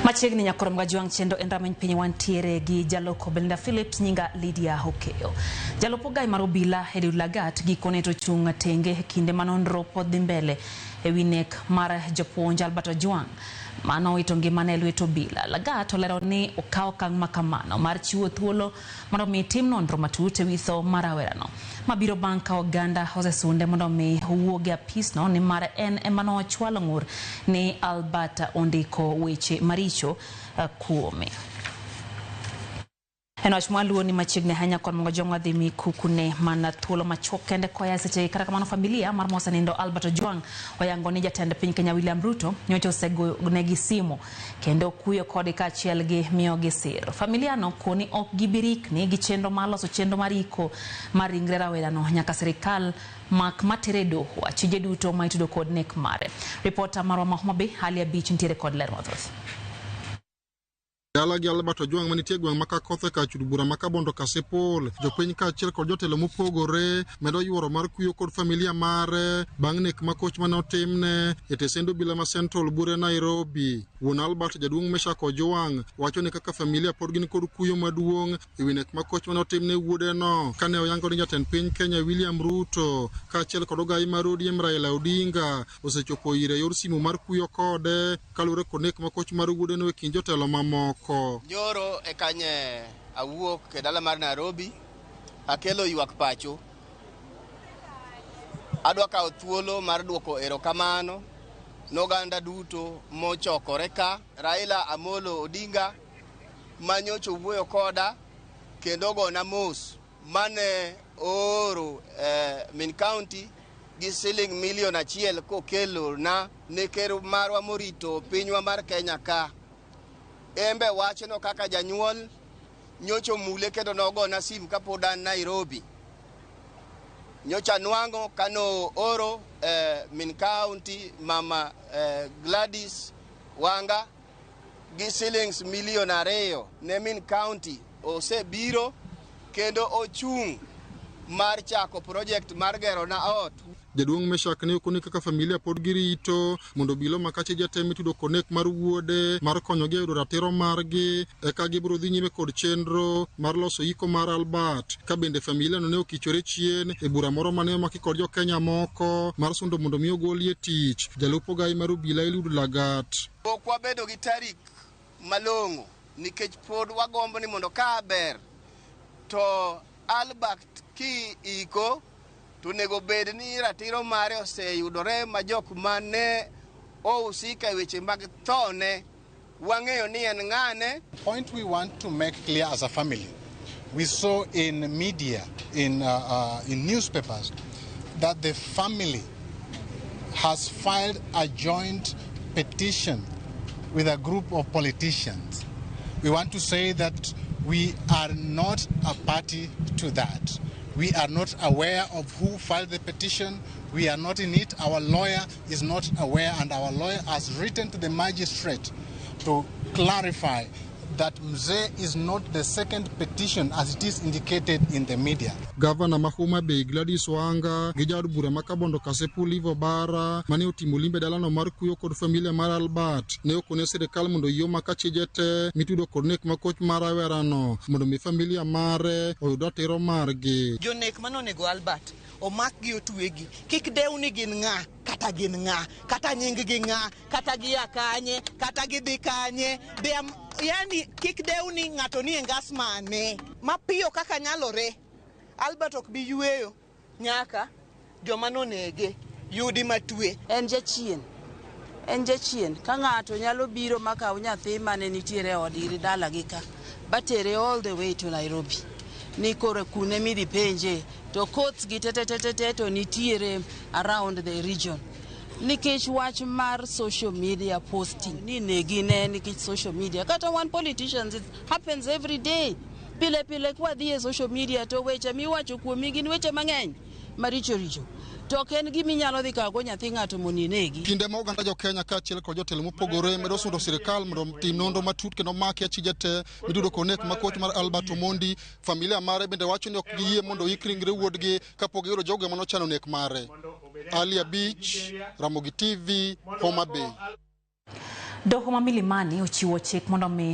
Machiegni nyakorom Gajwang' chendo en rameny piny wantiere gi jaloko Belinda Phillips nyinga Lydia Okeyo. Jalup ogai mar obila Eliud Lagat gikone to chung' tenge e kinde ma nonro pod dhi mbele e wi nek mar japuonj Albert Ojwang' mano owito ngimane e lwet obila. Lagat olero ni okawo okang' ma kamano mar chiwo thuolo mondo mi tim nonro matut e wi tho mar rawerano. Mabiro bang' ka oganda osesunde mondo mi owuog e apisno nimar en ema nochwalo ng'ur ni Albert ondiko weche maricho kuome. En wach mwaluwo ni machiegni ahinya kod Mogo Jong'o dhi mi kuku ne mana thuolo machuok kende koya e sechegi. Kata kamano familia mar mosenindo Albert Ojwang' oyango ni jatend piny Kenya William Ruto nyocha osegonegi simu kendo kuyo kodgi kaachiel gi miyogi sir. Familia no koni ok gibirikni gi chenro mar loso chenro mar iko mar ringre rawerano nyaka sirikal mak matere e doho achije duto ma itudo kod nek mare. Ripota marwa ma Homa Bay Hali Abich nitiere kod ler mathoth. Dala gi Albert Ojwang' manitie e gweng' ma Kakothe kar chud bura ma Kabondo Kasipul, jopiny kaachiel kod jotelo mopogore medo yuoro mar kuyo kod familia mare bang' nek makoch mane otimne e tesend obila ma Central Bure Nairobi. Wuon Albert jaduong' Meshak Ojwang' wacho ni kaka familia pod gin kod kuyo maduong' e wi nek makoch mane otimne wuodeno kane oyango ni jatend piny Kenya William Ruto kaachiel kod ogai mar ODM Raila Odinga osechopo ire e yor simu mar kuyo kode kaluwore kod nek makoch mar wuodeno e kind jotelo mamoko. Nyoro e kanye awuok e dala mar Nairobi akelo ywak pacho. Adwa kawo thuolo mar duoko erokamano noganda duto mochokore ka. Raila Amolo Odinga manyocha owuoyo koda kendo ogona mos mane ooro min county gi siling milion 1 kokelo na ne ker marwa morito pinywa mar Kenya ka. Embe wachno kaka janyuol nyocha omule kendo nogona sim kapod an Nairobi. Nyocha nwang'o kano oro min county mama Gladys Wanga gi silings milion 2 ne min county osebiro kendo ochung' mar chako project mar gero na ot. Jaduong' Meshak ne okoni kaka familia pod girito mondo obila omak achije te mitudo kod nek mar wuode mar konyogi e yudo ratiro margi eka gibiro dhi nyime kod chenro mar loso iko mar Albert. Ka bende familia no ne okichore chien e bura moro mane omaki kod jo Kenya moko mar sundo mondo mi ogolie tich jalup ogai mar obila Eliud Lagat. Pok wabedo gi tarik malong'o nikech pod wagombo ni mondo ka ber to Albert ki iko to onego bed ni ratiro mare oseyudore ma jok mane ohusika e weche mag thone wang'eyo ni en ng'ane. Point we want to make clear as a family, we saw in media, in newspapers, that the family has filed a joint petition with a group of politicians. We want to say that we are not a party to that. We are not aware of who filed the petition. We are not in it. Our lawyer is not aware, and our lawyer has written to the magistrate to clarify that Mzee is not the second petition as it is indicated in the media. Gavana ma Homa Bay Gladys Wanga gi jaod bura ma Kabondo Kasipul Eve Obara mane otimo limbe dalano mar kuyo kod familia mar Albert ne okone sirikal mondo oyie omak achije te mitudo kod nek makoch mar rawerano mondo mi familia mare oyud ratiro margi. Jonek mane onego Albert omak gi otwegi, kik dew ni gin ng'a kata gin ng'a kata nying gi ng'a kata gia kanye kata gidhi kanye, yani kik dew ni ng'ato ni e ngas mane. Mapiyo kaka nyalore Albert ok bi yweyo nyaka joma nonege yudi matwe. En jachien, en jachien. Ka ng'ato nyalo biro makaw nyathi mane nitiere e od ir dalagi ka batere all the way to Nairobi ni koro kune midhi penje to courts gi te to nitiere around the region. Nikech wach mar social media posting ni negi ne nikech social media kata wan politicians it happens every day. Pile pile kwadhi e social media to weche miwacho kuomi gin weche mang'eny maricho richo. To ok en gima inyalo dhi kawo go nyathi ng'ato mondo inegi. Kinde ma oganda jo Kenya kaachiel kod jotelo mopogore medo sundo sirikal mondo otim nonro matut kendo maki achije te mitudo kod nek makoch mar Albert Omondi. Familia mare bende wacho ni ok giyie mondo oik ringre wuodgi kapok giyudo jogo mane ochano nek mare. Ali Abich, Ramogi TV, Homa Bay. Doho ma Milimani ochiwo chik mondo mi